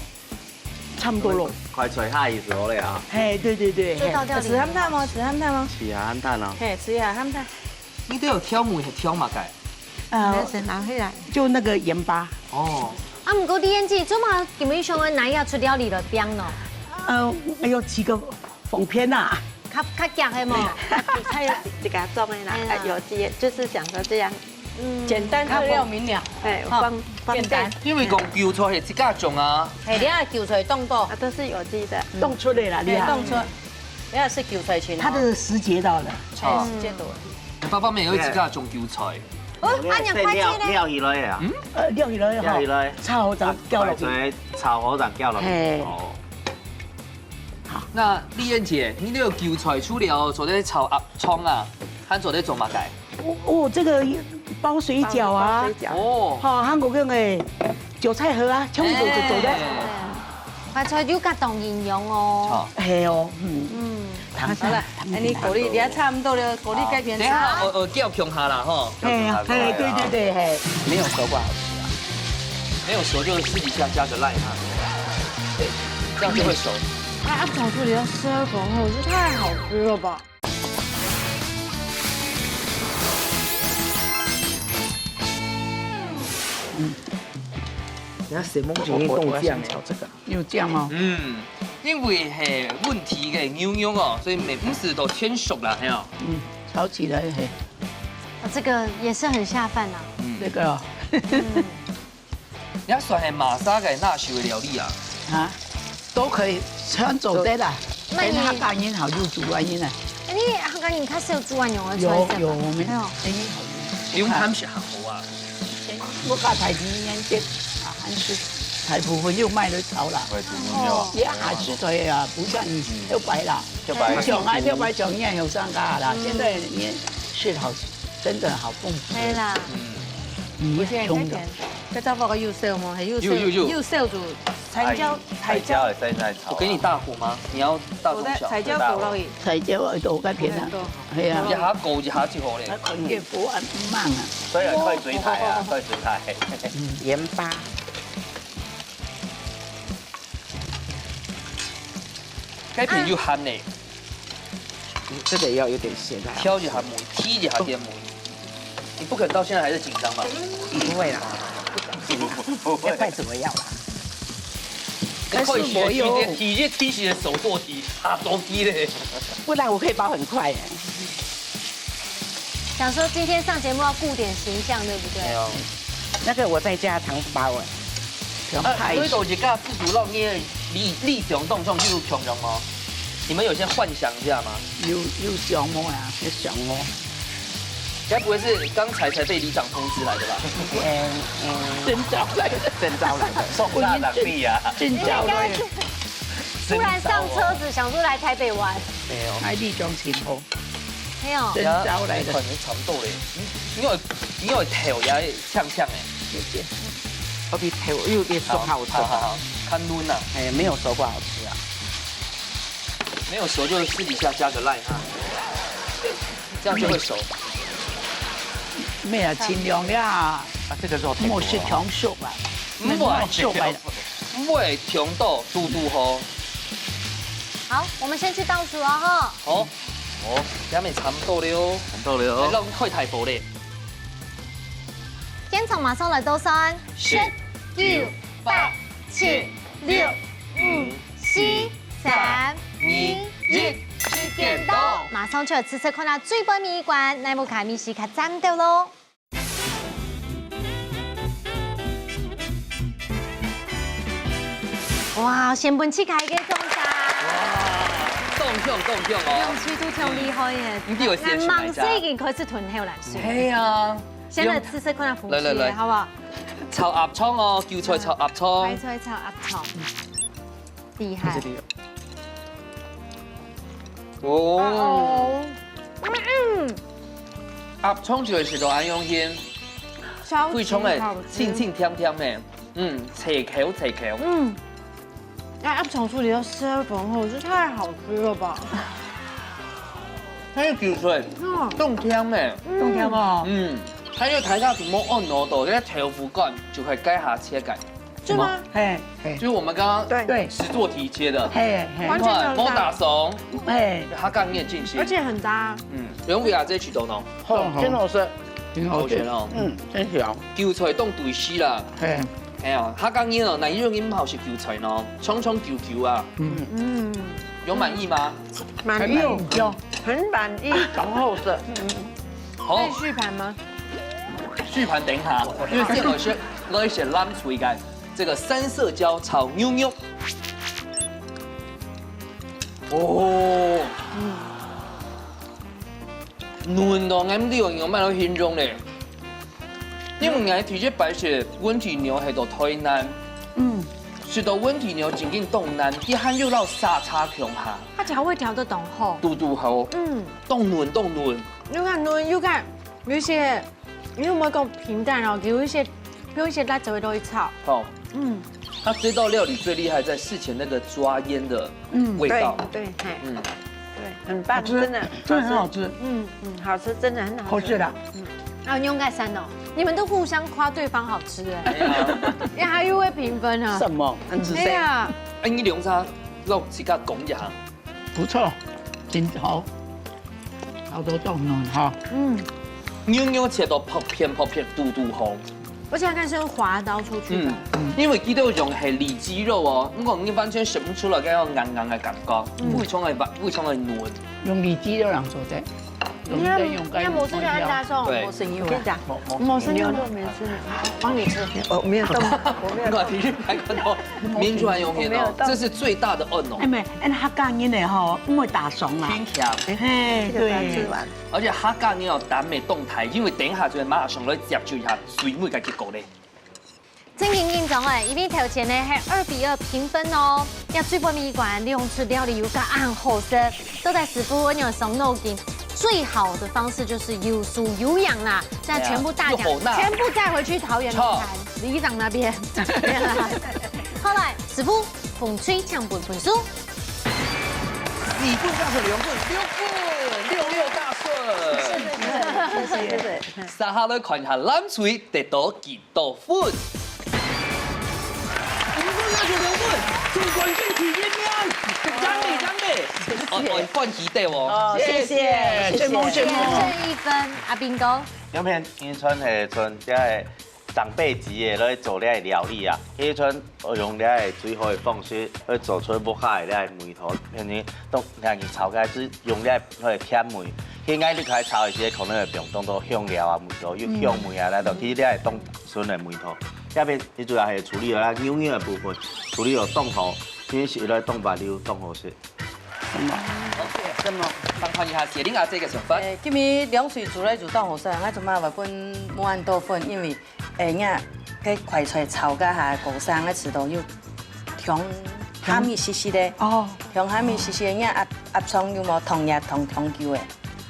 差不多了。快脆下意思好了啊，嘿，對對對，這道料理試看看嗎？試看看嗎？試下看啊。嘿，試下看看。你都有挑梅，還挑麼个？呃，先拿回來。就那個鹽巴，哦，啊，毋過你演技做麼根本想要拿一下出料理來變呢？呃，哎呦，起個風偏呐，較較夾係無？它有這個種的啦，哎呀哎，有機，就是想說這樣，嗯簡單看料理，料明了。哎，好方方簡單便。因為講韭菜係自家種啊，係，你啊韭菜當多，啊，都是有機的。弄出來了，厲害。當多，你啊係韭菜青哦。它的時節到了，哦，時間到了。爸爸們有自家種韭菜，哦，啊，你快啲咧！料起來啊，呃，料起來哈，料起來，炒好再攪落去。白菜炒好再攪落去。嘿哦，那麗燕姐，你這個韭菜除了做得炒鴨腸啊，還做得做麼个？哦，哦，這個包水餃啊包，水餃。哦，哈，韓國用的韭菜盒啊，全部都做得。哎白菜就較當營養哦。好。嘿哦，嗯，嗯，糖好了，哎，你鼓勵，你也差不多了，鼓勵該片等一下差。我我叫共下啦吼。嘿，嘿，對對對，嘿。沒有熟不好吃啊，沒有熟就私底下加個賴哈，對，這樣就會熟。啊，啊，炒出來要十二公後，這太好吃了吧！人家沈夢姐已經凍醬了。有醬哦，嗯，因為係問題个牛肉哦，所以每不時都全熟啦，係哦。嗯，炒起來嘿，啊，這個也是很下飯啊。嗯，這個哦，嗯，人家算係馬莎个拿手个料理啊。啊，都可以，全做得啦。那你等下客家人好，就煮完人啊。哎，你客家人較少煮恁樣个菜色吧？有有，我們哎呦哎，不用貪食好啊。我家太平年節啊，還是大部分又賣得炒啦。會煮牛肉。也還是可以啊，不像你跳白啦，跳白想啊跳白想，你也有上架啦。現在你吃好，真的好豐富。係啦，嗯，我現在窮的。看，這招法有燒嗎？還有燒，有有有有燒煮。彩椒，彩椒也在那炒啊。我給你大火嗎？你要大中小？我在彩椒煮落去。彩椒都該片啊，係啊一，下高一下就好咧。那可能也不按慢啊。所以開水太啊，開水太。鹽巴，該片有鹹呢，這個要有點鹹啊。挑一下梅，提一下點梅。你不可能到現在還是緊張吧？不會啦，不會，再怎麼樣啦。你可以學學提，提起的手做題，他都提嘞。不然我可以包很快哎。想說今天上節目要顧點形象，對不對？沒有。那個我在家常包哎，常啊，派所以都一家自主讓你的理理想當中就有窮人嗎？你們有先幻想一下嗎？有有想過啊，有想過。該不會是剛才才被里長通知來的吧？嗯嗯，徵召來的，徵召來的，送炸兩粒啊！徵召來的。突然上車子，想說來台北玩。沒有。哎，里長辛苦，沒有，徵召來的可。能差不多嘞。你你有你有頭也嗆嗆哎。我比頭又也熟好熟啊。好好好，看論啊。哎，沒有熟過好吃啊。沒有熟就私底下加個賴哈，這樣就會熟。沒有，盡量啦。啊，這個肉忒多了。莫食強食啊。毋會，莫食啊。毋會強到堵堵好。好，我們先去倒數了哈。好，好，這樣也差不多了哦。差不多了哦。來，讓開大火咧。現場馬上來倒算。十、九、八、七、六、五、四、三、二、一，時間到。馬上就來試試看啊，最尾一關，哪一家米食較讚兜咯。 哇，先分自家一個掌聲。哇，當香，當香哦。兩隊都當厲害耶。你知道先去哪一家？俺網上已經開始吞口水。係啊。先來試試看下福氣，來，來，來。好不好？炒鴨腸哦，韭菜炒鴨腸。白菜炒鴨腸。厲害。這裡有。哦。哦。嗯。鴨腸就係食到恁樣香。 超級好吃。非常的清清甜甜的，嗯，脆口脆口。嗯，那鴨腸處理到十二分後，這太好吃了吧？它又韭菜，嗯。當甜的，嗯。當甜哦。嗯，它又台下怎麼按摩到，那豆腐乾就可以該下切開。是嗎？嘿，嘿。就是我們剛剛對。對。實作題切的，嘿，嘿。完全沒有打鬆，嘿。它剛面進去，而且很搭。嗯，原味啊，這取得呢。好，好。真好吃。 真好吃。好吃哦。嗯，真香。韭菜當對時啦。嘿。哎呀，客家人哦，哪有人毋好食韭菜呢？長長久久啊。嗯。嗯。有滿意嗎？滿意。還滿意。有，很滿意。然後是，好。可以續盤嗎？續盤等一下，因為先來先來先攬出一個這個三色椒炒牛肉。哦。嗯。 嫩到，𠊎毋知用麼个來形容咧。因為𠊎第一擺食溫體牛係到台南，嗯。食到溫體牛正經當難，佢還有摎沙茶共下。它調味調得當好。堵堵好，嗯。當嫩，當嫩。又較嫩，又較，有一些 你有沒有講平淡哦？有一些，有一些辣椒味都會炒。好。嗯。它這道料理最厲害在事前那個抓醃的嗯。味道。對，對，嘿。嗯。對，很棒，好吃，真的，真的很好吃。嗯，嗯，好吃，真的很好吃。好吃的。嗯。啊，你用蓋三哦，你們都互相誇對方好吃哎。哎呀。你還有會評分啊？什麼？很仔細。哎呀。哎，你兩儕，讓自家講一下。 不錯，真好，好多種卵哈。嗯。牛肉切到薄片薄片，堵堵好。而且它看是用滑刀出去的。嗯，因為佢都用係里肌肉哦，毋過你完全食毋出來該種硬硬个感覺，嗯。非常个軟，非常个軟。用里肌肉來做的。你看，你看，我是看大宋，對。我是牛。我跟你講，我，我，我是牛肉沒吃，幫你吃。哦，沒有動，我沒有動。我第一擺看到 面出來用个哦，這是最大的按哦。哎，沒，俺客家人呢吼，毋會打爽啦。偏甜。嘿，這個剛吃完。對。而且客家人哦，膽也當大，因為等一下就會馬上來接觸一下最尾个結果咧。真緊緊張哎，因為頭前呢係二比二平分哦。這最尾一關，你用出料理又較恁好食，到底師傅會用傷腦筋。最好的方式就是有輸有贏啦，這樣全部大獎，對啊，又好拿。全部帶回去桃園龍潭里長那邊。沒有啦。好來， 師傅，紅隊請分分數。四分加上兩分，六分，六六大順。謝謝，謝謝。接下來看一下藍隊得到幾多分。五分加上兩分，總冠軍第一名，讚美，讚美。哦，哦，冠軍得哦。哦，謝謝，謝謝，謝謝。這一分，阿斌哥。兩片，因為穿黑穿，這个 長輩級个來做這个料理啊，佢像用這个最好个方式去做出屋下个這个味道，因為當然炒个係用這个甜味，佢愛你開炒个時可能會用當多香料啊味道，有香味啊，來到佢這个當純个味道。這片佢主要係處理了牛肉个部分，處理了當好，因為食來當滑溜，當好食。什麼？什麼？幫看一下雪玲阿姐个想法。誒，今日兩隊煮來煮當好食，𠊎做麼个分無恁多分，因為 誒，若該快菜炒甲下，高山个食到有香，香味息息个。哦。香味息息个，若鴨，鴨腸有無糖也糖糖久个。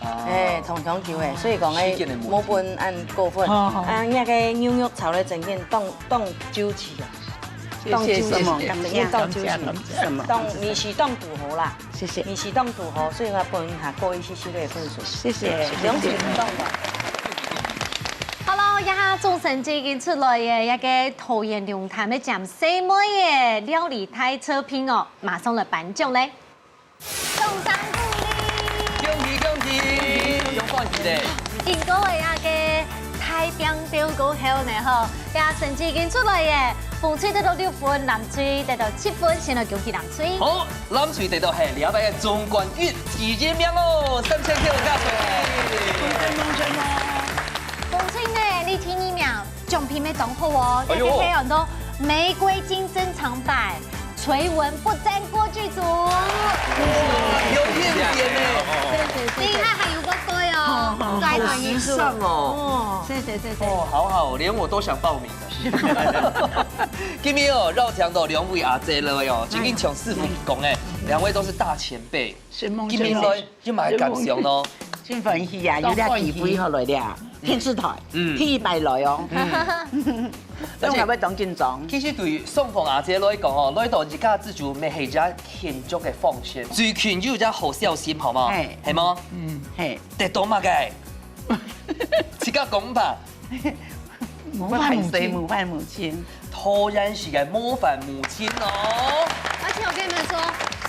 哦。誒，糖糖久个，所以講誒，時間的問題。無分恁過分。哦，哦。啊，若个牛肉炒了整件當，當酒氣啊。謝謝，當酒氣，謝謝，感謝，當酒氣。感謝，感謝。當，味緒當堵好啦。 謝謝。味緒當堵好，所以𠊎分下高一息息个分數。謝謝，謝謝。兩隊毋同个。好了，這下總成績已經出來耶，這個桃園龍潭个尖細妹耶，料理大測評哦，馬上來頒獎咧。掌聲鼓勵！恭喜恭喜，有歡喜咧！經過了這個大拚鬥過後呢，吼，這成績已經出來耶，紅隊得到六分，藍隊得到七分，先來恭喜藍隊。好，藍隊得到係這擺个總冠軍第一名哦，三千塊个價錢。恭喜恭喜哦！ 紅隊呢，你第二名，獎品乜當好哦，哎喲這個係安到玫瑰金珍藏版，垂紋不沾鍋具組。有亮點呢。對對對對。等一下還有個歌哦，好好再等一組。好時尚哦。哦，謝謝謝謝。哦，好好，連我都想報名了。今日哦，邀請到兩位阿姊來哦，正經像師傅講个，兩位都是大前輩。承蒙，今日來，承蒙。有麼个感想呢？真歡喜啊，有這機會好來了，電視台，嗯。第一擺來哦。嗯。總還會當緊張。其實對雙鳳阿姊來講哦，來到這家之主，乜係一隻慶祝个方式，最近有一隻好消息，好無？嘿。係無？嗯。嘿。得到麼个？自家講吧。模範母親。模範母親。桃園市个模範母親哦。而且我跟你們說，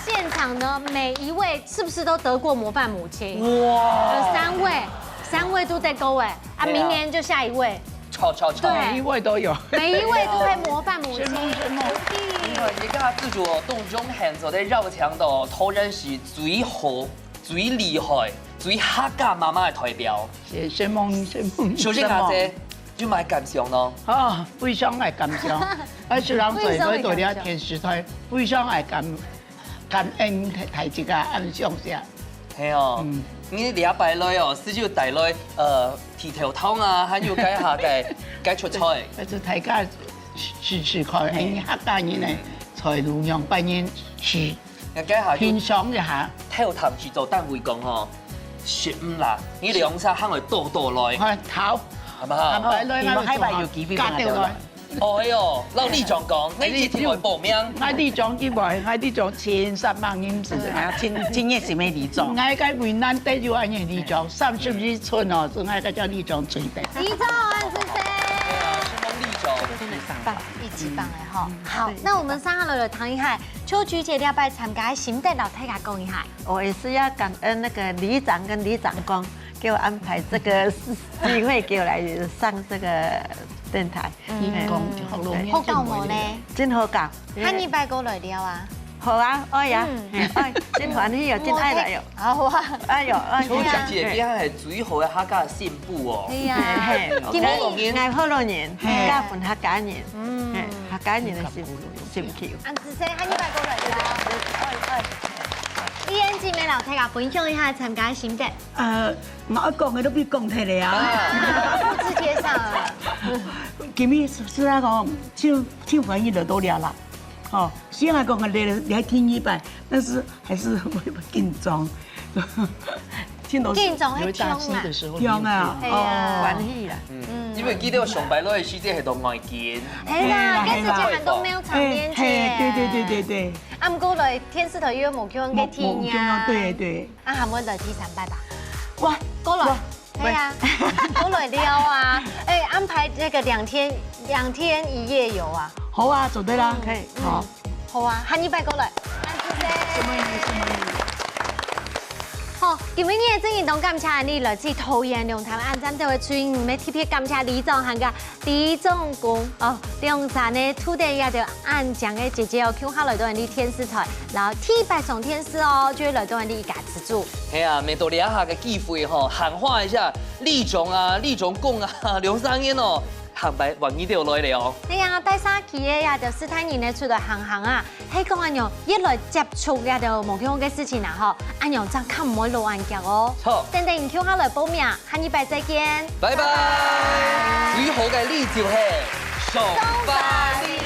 現場呢，每一位是不是都得過模範母親？哇。有三位，三位都得過哎，啊，對啊。明年就下一位。超超超。對。每一位都有。每一位都係模範母親。承蒙承蒙。因為這家之主哦，當中還做得邀請到桃園市最好、最厲害、最客家媽媽个代表。承蒙承蒙。首先，阿姊，有麼个感想呢？哦，非常个感想。而且人做做了電視台，非常个感感恩大家，恁樣謝。係哦，嗯。你這擺來哦，係有帶來呃剃頭刀啊，還有該下个該出菜。但是大家試試看，因為客家人呢，菜路樣般人食。 該下就平常一下。頭堂製作單位講吼，食物啦，你兩儕行來多多來。好，好。好不好？好，來，你們還有機會加掉來。哦，哎喲，老里長講，你一定會報名。𠊎里長一位，𠊎里長千三萬銀子啊，真，真熱心个里長。𠊎个為難得有恁樣里長，三十一寸哦，係𠊎个叫里長最得。里長，恁仔細。承蒙里長。真的棒，一級棒哎哈。好，那我們三號來談一下 秋菊姐這擺參加个心得，摎大家講一下。我也是要感恩那個里長跟里長公，給我安排這個機會，給我來上這個電台。嗯。你講好容易，好搞無呢？真好搞。下禮拜過來尞啊？好啊，愛啊，嗯。嘿，愛，真歡喜哦，真愛來哦。好啊。哎喲，哎喲。秋菊姐，你還係最好个客家新婦哦。係啊。嘿，今日𠊎福佬人，嘿。嫁分客家人，嗯。嘿，客家人个心，心臼。 恁仔細，下禮拜過來尞。哎，哎。李彥志妹摎大家分享一下參加个心得。呃，𠊎愛講个都分你講忒了啊。啊。複製貼上啊。今日是，是那個，就，就歡喜得到了啦。哦，雖然講个來，來第二擺，但是還是會緊張。 緊張會嗆啊。有一搭戲的時候，嗆啊，哎呀。哦。歡喜啦。嗯，因為記得上擺來个時節係當愛緊。係啦，該時節還當沒有場面節。嘿，嘿，對，對，對，對，對。啊，毋過來電視台又無共樣个體驗。無，無共樣，對，對。啊，還會來第三擺吧？哇，過來。哇，係啊，過來尞啊。哎，安排這個兩天，兩天一夜遊啊。好啊，做得啦。嗯，可以。好。 好啊，下禮拜過來。恁仔細。承蒙你，承蒙你。好，今晡日个節目當感謝你來自桃園龍潭恁讚个隊員，特別感謝里長還有里長公哦，兩儕呢，渡等這兜恁靚个姐姐哦，共下來到𠊎等電視台，然後第一擺上電視哦，就會來到𠊎等一家之煮。係啊，每到這下个機會吼，喊話一下里長啊、里長公啊，兩儕人哦， 下擺歡迎你兜來尞哦。係啊，帶儕个這兜世大人呢出來行行啊，係講恁樣，越來接觸這兜無共樣个事情啊吼，恁樣正較毋會老恁遽哦。好。等等你共下來報名，下禮拜再見。拜拜。拜拜。最好个里就係上班。